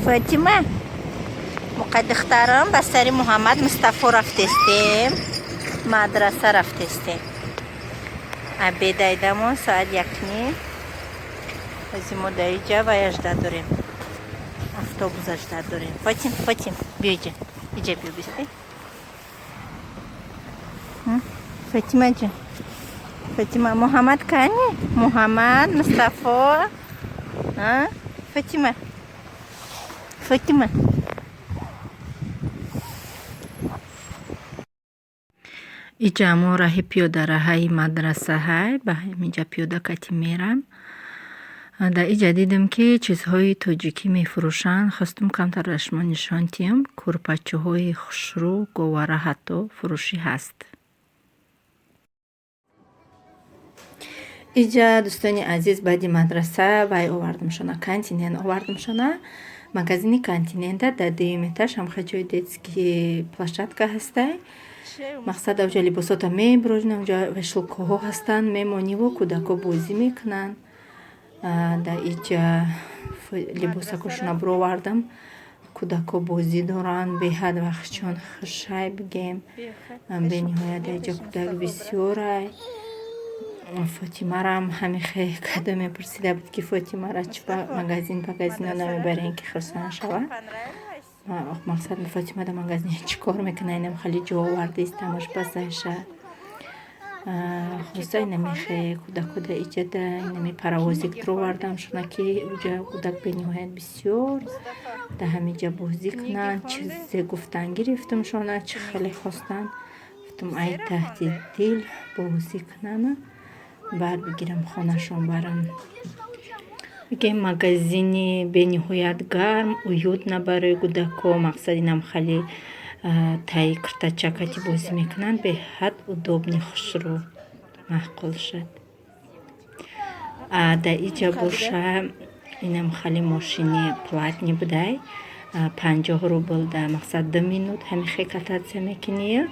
Фотима, муқаддихтарам, ба сари Муҳаммад Мустафо рафтестем, мадраса рафтестем. Обедайдамон соат 1:30. Ҳози мо дар иҷа вай ажда дорем, автобус ажда дорем. Фотим, Фотим, биё иҷа, иҷа биё, бисте. Фотима ҷон, Фотима, Муҳаммад кани? Муҳаммад Мустафо, Фотима, Фотима. Иҷа мо раҳи пиёдараҳаи мадрасаҳай, ба ҳаминҷа пиёда кати мерам. Дар иҷа дидем, ки чизҳои тоҷикӣ мефурӯшанд. Хостум камтар ба шумо нишон диҳам. Кӯрпачаҳои хушрӯ, говара ҳатто фурӯшӣ ҳаст. Иҷа, дӯстони азиз, баъди мадраса вай овардамшона, Континент овардамшона. Магазини Континента дар дуюм этаж ҳамха ҷои детский площадка ҳастай. Мақсад, авҷа либосота мебурожна, онҷа вешалкаҳо ҳастанд, мемониву кӯдако бозӣ мекунанд. Дар иҷа либосакошона буровардам. Кӯдако бозӣ доранд, беҳад вақтчон хушай бигем. Бениҳоят дар иҷа кӯдак бисёрай. Фотимарам ҳамихе кадо мепурсида буд, ки Фотимара чӣ ба магазин пагазино намебарем, ки хурсанд шавад. Мақсад, Фотима дар магазин чӣ кор мекунад, инам хеле ҷо овардист, тамош басайша. Хулоса, инамихе кӯдако дар иҷада, инами паровозик дуровардамшона, ки уҷа кӯдак бениҳоят бисёр дар ҳамиҷа бозӣ кунанд. Чизе гуфтан гирифтумшона, чӣ хеле хостанд. Гуфтум, ай таҳти дил бозӣ кунанд, баъд бигирам хонашон барам. Бигем, магазини бениҳоят гарм, уютно барои кӯдако. Мақсад, инам хеле таи киртачакати бозӣ мекунанд, беҳад удобный, хушрӯ, маъқул шуд. Дар иҷа боша инам хеле мошини платный будай, 50 рубл да, мақсад, 2 минут ҳамихе кататься мекунӣ,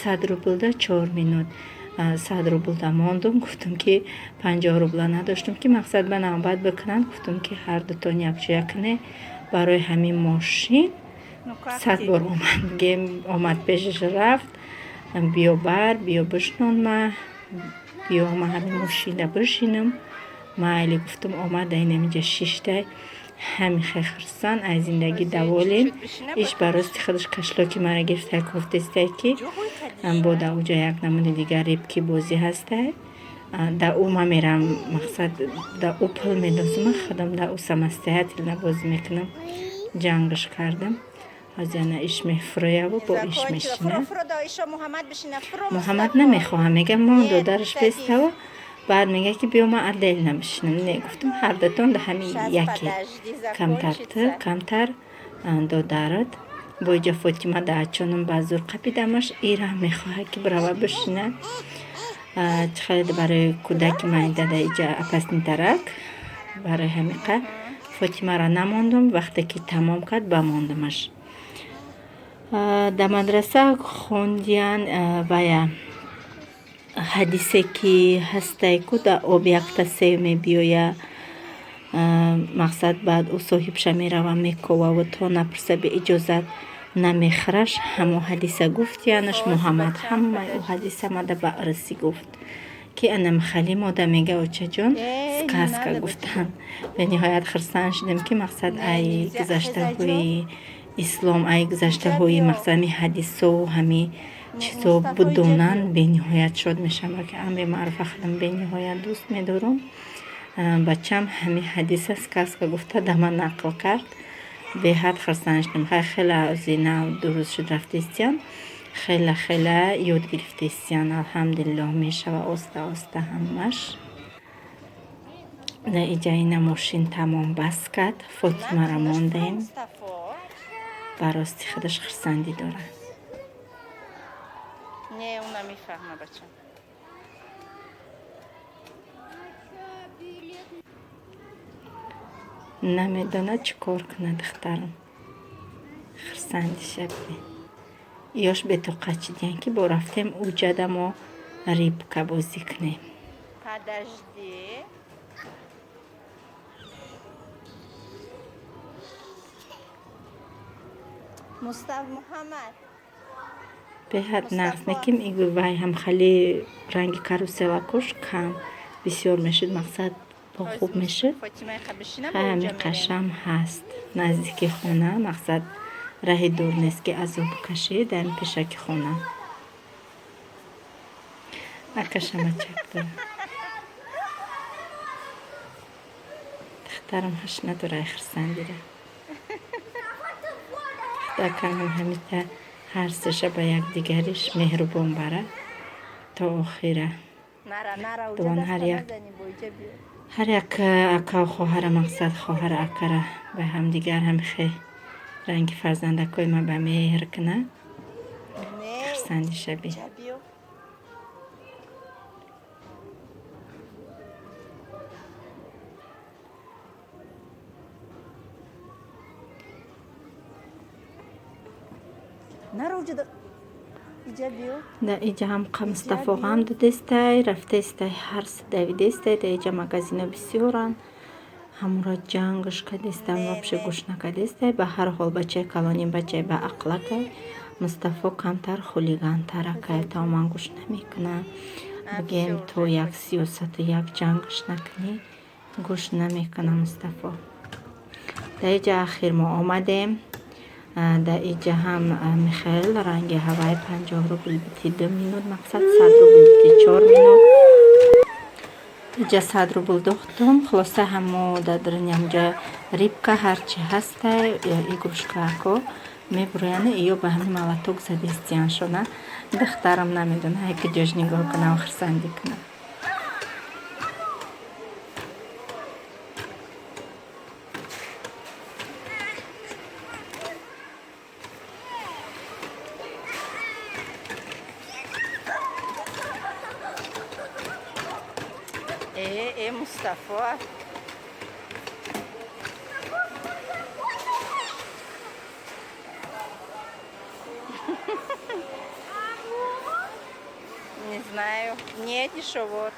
100 рубл да 4 минут. 100 рубл да мондум, гуфтум, ки 50 рубла надоштум, ки мақсад ба навбат бикунанд. Гуфтум, ки ҳардутон якҷоя кунед. Барои ҳамин мошин 100 бор омад, бигем, омад, пешаш рафт: биё бар, биё бишнон ма, биё ма ҳамин мошина бишинам. Майли, гуфтум. Омад, инамиҷа шиштай, ҳамихе хурсанд, аз зиндагӣ доволен. Иш ба рости худаш кошелёки мара гирифта, гуфтестай, ки бо дар уҷа як намуди дигар рыбки бозӣ ҳастай, дар ӯ ман мерам. Мақсад, дар ӯ пул медозам, худам дар ӯ самостоятельно бозӣ мекунам. Ҷангаш кардам. Ҳозир ана иш мефурӯяву бо иш мешина. Муҳаммад намехоҳам, мега, мон, додараш беставу. Баъд мега, ки биё, ман отдельно бишинам. Не, гуфтум, ҳардатон да ҳамин яке, камтар ту, камтар додарат. Бо иҷа Фотима да ачонам ба зур қапидамаш, ира мехоҳад, ки бирава бишинад. Чӣ хеле барои кӯдаки майда да иҷа опаснитарак. Барои ҳамиқа Фотимаро намондум. Вақте ки тамом кард, бамондамаш. Дар мадраса хондиян вая ҳадисе, ки ҳастай ку, дар об якта сев мебиёя. Мақсад, баъд ӯ соҳибша мерава, мековаву то напурса, беиҷозат намехӯраш. Ҳамон ҳадиса гуфтиянаш. Муҳаммад ҳамаи ӯ ҳадиса мада ба арсӣ гуфт, ки анамхали мода мега, очаҷон, сказка гуфтан. Бениҳоят хурсанд шудем, ки мақсад, ай гузаштаҳои ислом, ай гузаштаҳои, мақсад, ҳами ҳадисову ҳами чизо будонанд, бениҳоят шод мешавам, ки амри маъруфа худам бениҳоят дӯст медорам. Бачам ҳами ҳадиса сказка гуфта да ман нақл кард, беҳад хурсанд шудем. Хеле ози нав дуруст шуд, рафтестиян, хела хела ёд гирифтестиян, алҳамдулиллоҳ, мешава оста оста ҳамаш. Дар иҷа ина мошин тамом бас кард, Фотимаро мондем. Ба рости худаш хурсандӣ дорад. Не, ӯ намефаҳма, бачам. Намедонад, чӣ кор кунад духтарам. Хурсандиша бибин. Ёш бетоқат шидиян, ки бо рафтем уҷада мо рыбка бозӣ кунем. Подожди. Мустаф Муҳаммад. Беҳад нағз, неким вай ҳам хеле ранги каруселакош кам бисёр мешуд, мақсад хуб мешуд. Ҳами қашам ҳаст наздики хона, мақсад раҳи дур нест, ки азоб кашӣ, дар пешаки хона. Акашама чак дора. Духтарам ҳаш надора хирсандира. Духтаркамам ҳамита ҳар сеша ба якдигариш меҳрубон бара то охира. Дувон ҳар як акаву хоҳара, мақсад хоҳара акара ба ҳамдигар ҳамихе ранги фарзандакои ма ба меҳр куна, хирсандӣ шавӣ. Да иҷа ҳам Мустафо ғам додестай, рафтестай, ҳарс давидестай. Да иҷа магазино бисёранд, ҳамуро ҷангш кадестам, вообще гӯш накадестай. Ба ҳар ҳол бачаи калоним бачаи ба ақлакай, Мустафо камтар хулигантаракай, тамоман гӯш намекунад. Бигем то як сиёсату як ҷангш накунӣ, гӯш намекунад Мустафо. Да иҷа ахир мо омадем. Да иҷа ҳам Михаил ранги ҳавай 50 рубл бити 2 минут, мақсад 100 рубл бити 4 минут. Иҷа 100 рубл дохтум. Хулоса ҳамо дар даруни ҳамҷа рибка ҳарчи ҳастай, игрушкако мебурояну ё ба ҳамин молоток задестияншона. Духтарам намедона ҳай ки ҷош нигоҳ кунам, хирсандӣ кунам. Мустафо. Не знаю. Нет, еще вот.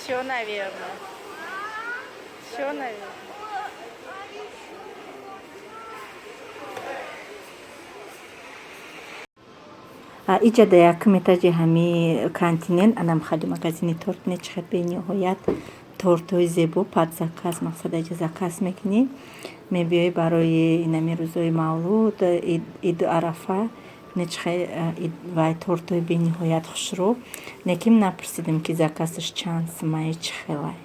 Все, наверное. Все, наверное. Иҷа да якум этажи ҳами континент анам хали магазини торт нечхел бениҳоят тортҳои зебо под заказ, мақсад иҷа заказ мекунӣ, мебиёӣ барои инами рӯзои мавлуд, иду арафа, нечхел вай тортҳои бениҳоят хушрӯ. Неким напурсидем, ки заказаш чанд сумаи чӣ хелай.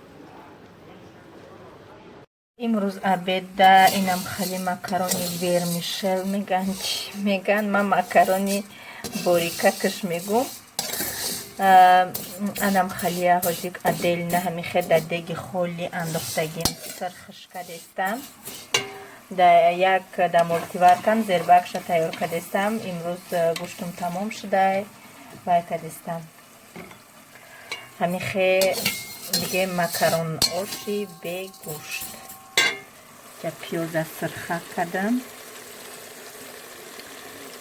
Имрӯз обедда инам хали макарони вермишел меган, чӣ меган, ман макарони борикакаш мегум. Анам халия ҳозир отдельно ҳамихе дар деги холи андохтагим, сирхш кадестам. Да як да мультиваркам зербакша тайёр кадестам. Имрӯз гӯштум тамом шудай, вай кадестам. Ҳамихе Бигем, макарон оши бегӯшт. Ҷа пиёза сирха кардам.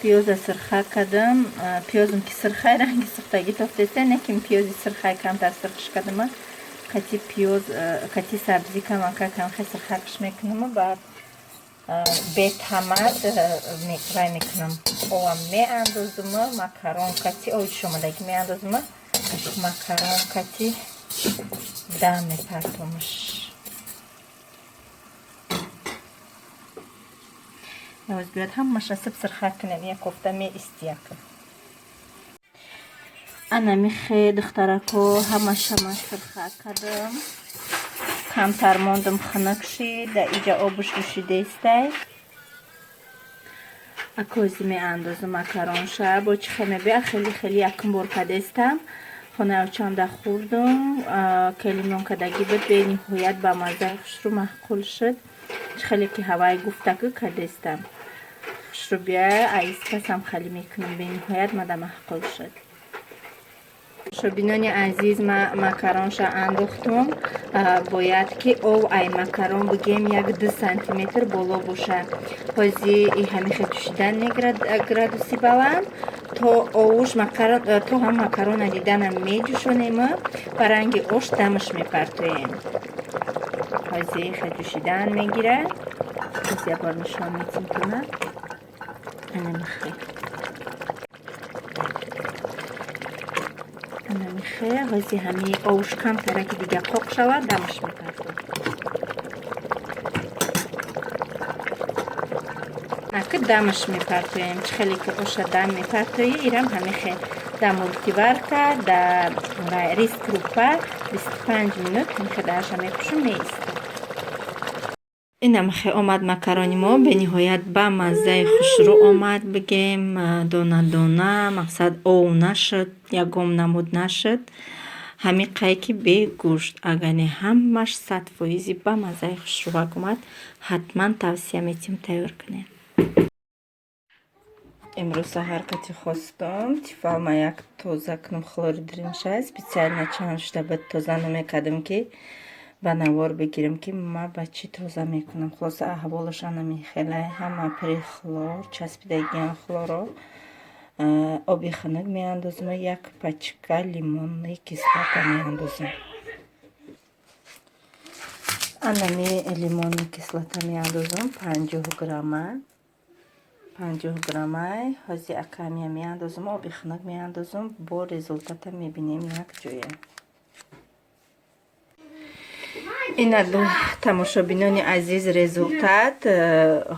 Пиёза сирха кардам. Пиёзм ки сирхай, ранги сӯхтагӣ тофтеста, некин пиёзи сирхай камтар сирхш кардама. Кати пиёз, кати сабзӣ камака камхе сирхакш мекунам, баъд бетамад вай мекунам. Овам меандозум, макарон кати ови ҷӯшомадагӣ меандозум, макарон кати дам мепартомаш. Навоз биёд, ҳамаша сиб сирхак кунем, як кофта меистияк. Ана михе, духтарако, ҳамаша ман сирхак кардам. Камтар мондум, хунук шид, да иҷа обуш ҷӯшидестай. Акози меандозум макаронша, бо чӣ хел мебиёд, хеле хеле якум бор кадестам. Хонаи очамда хӯрдум, келинон кадагӣ буд, бениҳоят ба маззаи хушрӯ маъқул шуд. Чӣ хеле ки ҳавай гуфтаку кадестам. Хушрӯ биёя, аиз пасам хали мекунам, бениҳоят мада маъқул шуд. Шобинони азиз, ма макаронша андохтум. Бояд ки ов ай макарон, бигем, 1-2 сантиметр боло боша. Ҳози и ҳамихе ҷӯшидан мегирад, градуси баланд, то овуш макарон, то ҳам макарона диданам меҷӯшонем, ба ранги ош дамаш мепартоем. Ҳози хе ҷӯшидан мегирад. Боз як бор нишон медиҳем туна. Ана михе. Ана михе, ҳози ҳами овуш камтараки дига қоқ шавад, дамаш мепартоем. Аки дамаш мепартоем. Чӣ хеле ки оша дам мепартоӣ, ирам ҳамихе да мультиварка, да рис крупа 25 минут ҳамихе дараша мепӯшум, меистем. Инам хе омад макарони мо, бениҳоят ба маззаи хушрӯ омад, бигем, дона дона, мақсад, ов нашуд, ягом намуд нашуд. Ҳамин қай ки бегӯшт, агар не, ҳамаш 100 фоизи ба маззаи хушрӯвак омад. Ҳатман тавсия метиҳем, тайёр кунед. Имрӯз саҳар кати хостум Тефалма як тоза кунам, хлори дринша специально чанд шуда буд, тоза намекардам, ки ба навор бигирам, ки ма ба чӣ тоза мекунам. Хулоса, аҳволаш анамихелай, ҳама пири хлор часпидагиан, хлоро оби хунук меандозам, як пачка лимонный кислота меандозам. Анами лимонный кислота меандозам, 50 грамма, 50 граммай. Ҳози акамия меандозам, оби хунук меандозам, бо результата мебинем якҷоя. Ина, тамошобинони азиз, результат.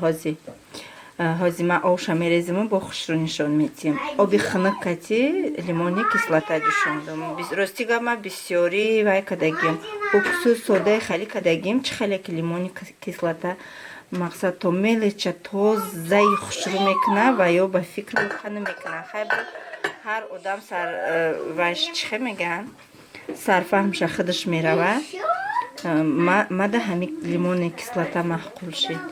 Ҳози ман овша мерезиму бо хушрӯ нишон медиҳем. Оби хунук кати лимонный кислота ҷӯшондум. Рости гап, ман бисёрӣ вай кардагиам, уксус содаи хали кардагием. Чӣ хеле ки лимонный кислота, мақсад, то мелеча тозаи хушрӯ мекунад ва ё ба фикр воқа намекунад. Хай, ҳар одам сар вайш, чӣ хел мегӯянд, сарфаҳмша худаш меравад. Мада ҳами лимонный кислота маъқул шид.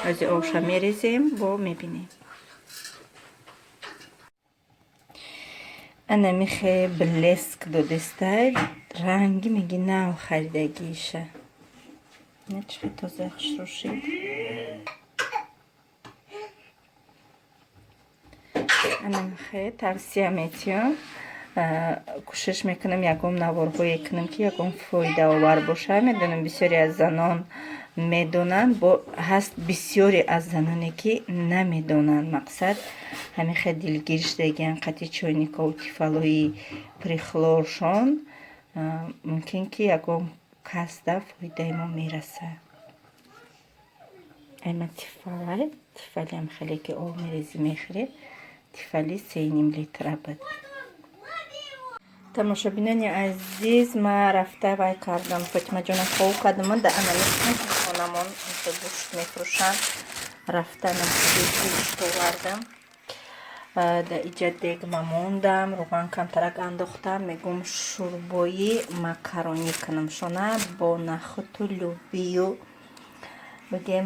Ҳози овша мерезем, бо мебинем. Ана михе блеск додестай, ранги меги нав харидагиша. Ина чӣ хел тозаи хушрӯ шид. Ана михе тавсия метиҳам. Кӯшиш мекунам, ягон наворҳое кунам, ки ягон фоидаовар бошад. Медонам, бисёре аз занон медонанд, бо ҳаст бисёре аз заноне, ки намедонанд. Мақсад, ҳамин хел дилгир шудагиан қати чойникову Тефалои прихлоршон. Мумкин ки ягон касда фоидаи мо мерасад. Айма Тефалай, Тефалиам хеле ки об мерезӣ, мехӯрӣ, Тефали 3,5 литра буд. Тамошобинони азиз, ма рафта вай кардам, Фотимаҷона хов кардам, да анами хонамон гӯшт мефурӯшанд, рафта гӯшт овардам. Да иҷа дегма мондам, руған камтарак андохтам. Мегӯм, шӯрбои макаронӣ кунам шона бо нахӯту лӯбию, бигем,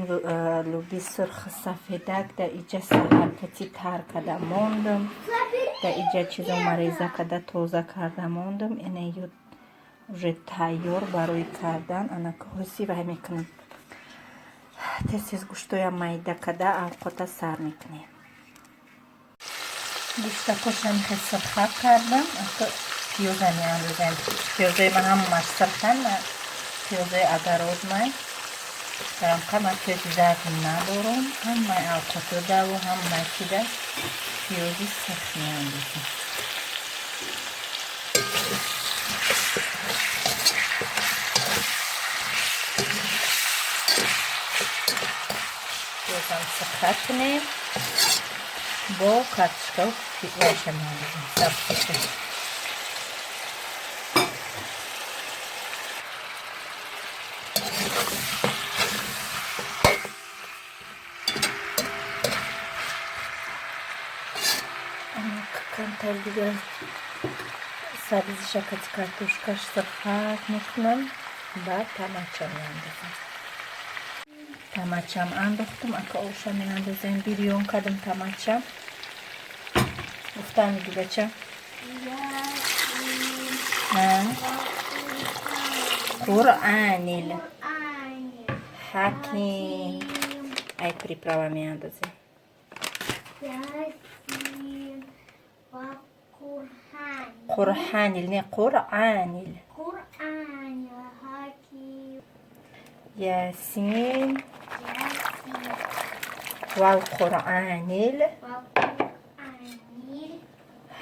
лӯби сурху сафедак. Да иҷа саҳаркати тар карда мондам, да иҷа чизо мареза карда, тоза карда мондам. Ина ё Уже тайёр барои кардан. Анака ҳози вай мекунам. Тез тез гӯштоям майда када авқота сар мекунем. Гӯштакошам хел сирхак кардам. Пиёза меандозем. Пиёзои ман ҳамааш сирхан, пиёзои огород май. Рамқа ман пиёзи зард надорам. Ҳамаи авқото даву ҳамаи чида пиёзи сирх меандозем. Пиёзам сирхак кунем. Бо картошкау вайша меандозем. Сабзиша. Камтар дига сабзиша кати картошкаш сирхак мекунам, баъд тамача меандозам. Тамачам андохтам, ака оша меандозем. Бирён кардам тамача. Гуфтам дигача. Қуръанил ҳаким. Ай приправа меандозем. Қуръанил не Қуръанил. Ясин валқуръанил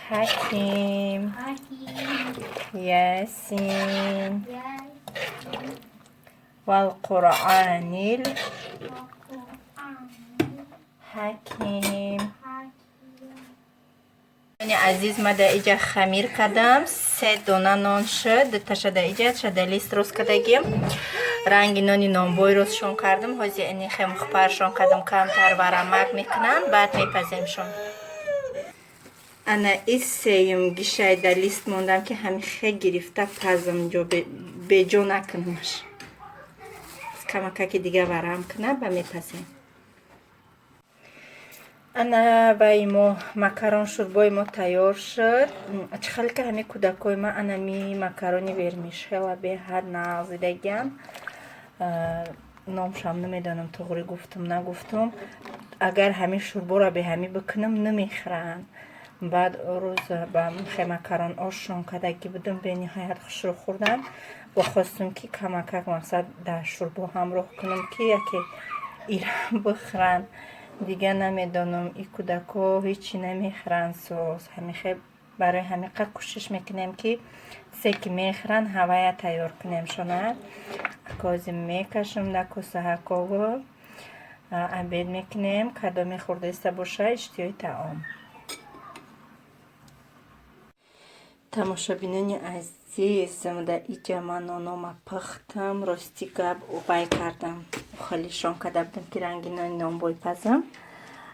ҳаким. Ясин валқуръанил ҳаким. Азиз, ма дар иҷа хамир кардам. Се дона нон шуд, дуташа дар иҷа шада лист рост кардагим. Ранги нони нонбой ростшон кардам. Ҳозир ини хемухпаршон кардам, камтар варамак мекунам, баъд мепаземшон. Ана и сеюм гишай дар лист мондам, ки ҳами хе гирифта пазам, ҷо беҷо накунамаш. Камакаки дига варам кунам, ба мепазем. Ана ваи мо макарон шӯрбои мо тайёр шуд. Чӣ хеле ки ҳами кӯдакои ман анами макарони вермишела беҳад нағзидагиам. Номшам намедонам, туғри гуфтум нагуфтум. Агар ҳамин шӯрборо беҳамӣ бикунам, намехӯранд. Баъд рӯз ба хе макарон ошшон кардагӣ будам, бениҳоят хушрӯ хӯрдам. Бо хостум, ки камакак мақсад дар шӯрбо ҳамроҳ кунам, ки яке ирам бихӯранд. Дига намедонам, и кӯдако ҳечи намехӯранд соз. Ҳамихе барои ҳамиқа кӯшиш мекунем, ки се ки мехӯранд, ҳавая тайёр кунем шона. Акози мекашам дар косаҳакову обед мекунем. Кадоме хӯрдаиста боша, иштиҳои таом. Тамошобинони азиз, дар иҷа ман нонома пухтам. Рости гап, вай кардам, хелишон карда будам, ки ранги нони нонбой пазам.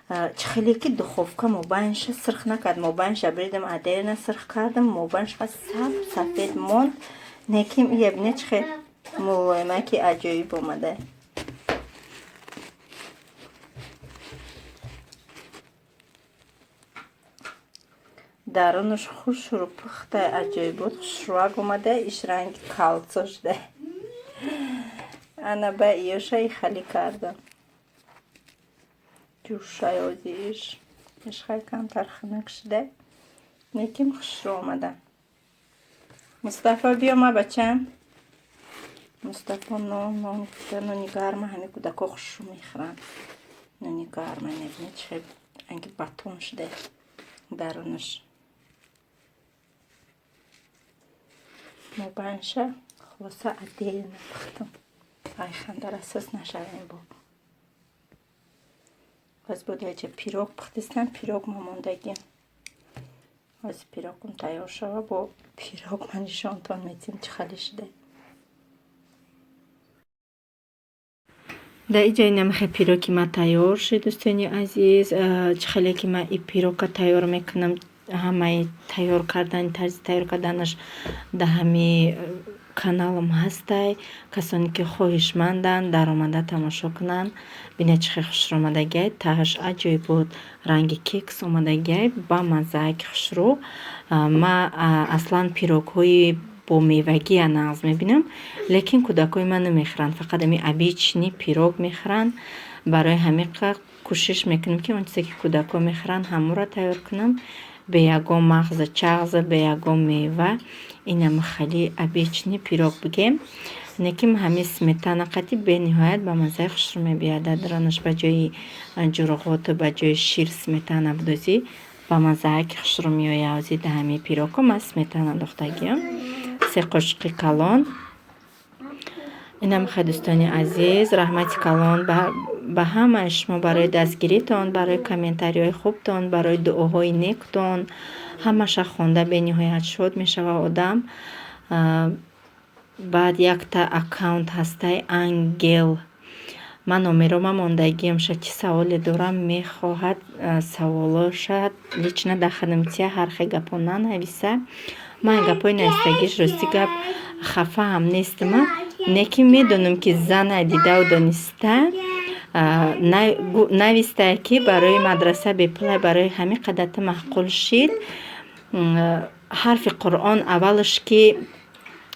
Чӣ хеле ки духовка мобайнша сирх накард. Мобайнша бридам, адерна сирх кардам, мобайнша саб сафед монд. Неким ия бине, чӣ хел мулоимаки аҷоиб омада. Дарунаш хушрӯ пухта, аҷоибот хушрӯак омада, иш ранги калцо шуда. Ана ба иёша и хали кардам. Ҷӯшай ози иш. Иш хай камтар хунук шуда. Неким хушрӯ омада. Мустафо, биё ма бачам. Мустафо нон нон гуфта, нони гарма ҳами кӯдако хушрӯ мехӯранд. Нони гарма небинед, чӣ хел ранги батон шуда дарунаш. Мобайнша хулоса отдельно пухтам. Айхандар асос нашавем бо. Боз бодаҷа пирог пухтистам, пирог ма мондагиам. Ҳозир пирогум тайёр шава, бо пирог ма нишонтон метим, чӣ хеле шуда. Дар иҷа инамихе пироги ма тайёр шуд, дӯстони азиз. Чӣ хеле ки ман и пирога тайёр мекунам, ҳамаи тайёр кардани, тарзи тайёр карданаш дар ҳами каналам ҳастай. Касоне ки хоҳишманданд, даромада тамошо кунанд. Бинед, чӣ хел хушрӯ омадагиай, таҳаш аҷоибот ранги кекс омадагиай, ба маззаак хушрӯ. Ма аслан пирогҳои Бо мевагия нағз мебинам, лекин кӯдакҳои ман намехӯранд, фақат ами обычный пирог мехӯранд. Барои ҳамин кӯшиш мекунам, ки он чизе, ки кӯдакҳо мехӯранд, ҳамонро тайёр кунам, бе ягон мағзу чағзу, бе ягон мева. Инам хеле обычный пирог бигем, лекин ҳамин сметана қатӣ бениҳоят ба маззаи хушрӯ мебиёяд. Дар дарунаш ба ҷои ҷурғоту ба ҷои шир сметана бидозӣ, ба маззааки хушрӯ меояд. Ҳозир дар ҳамин пирогҳо ман сметана андохтагиам, 3 қошуқи калон. Инам хай, дӯстони азиз, раҳмати калон ба ҳамаи шумо барои дастгиритон, барои комментариҳои хубтон, барои дуоҳои нектон. Ҳамаша хонда бениҳоят шод мешавад одам. Баъд якта аккаунт ҳастай, Ангел. Ман номерома мондагиам ша, чӣ саволе дорам, мехоҳад саволоша лично дар хадамтия, ҳар хел гапҳо нанависа. Ман гапҳои навистагиш, рости гап, хафаам нестама, лекин медонам, ки зана дидаву дониста навистае, ки барои мадраса бепулай, барои ҳамин қадар ту маъқул шид. Ҳарфи Қуръон, аввалаш, ки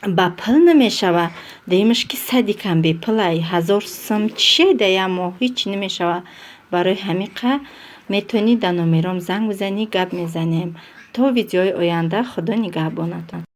ба пул намешавад, дуюмаш, ки садикам бепулай. 1000 сум чие дар як моҳ? Ҳеҷ намешавад. Барои ҳамин қа метавонӣ дар номером занг бизанӣ, гап мезанем. То видеои оянда, Худо нигаҳбонатон.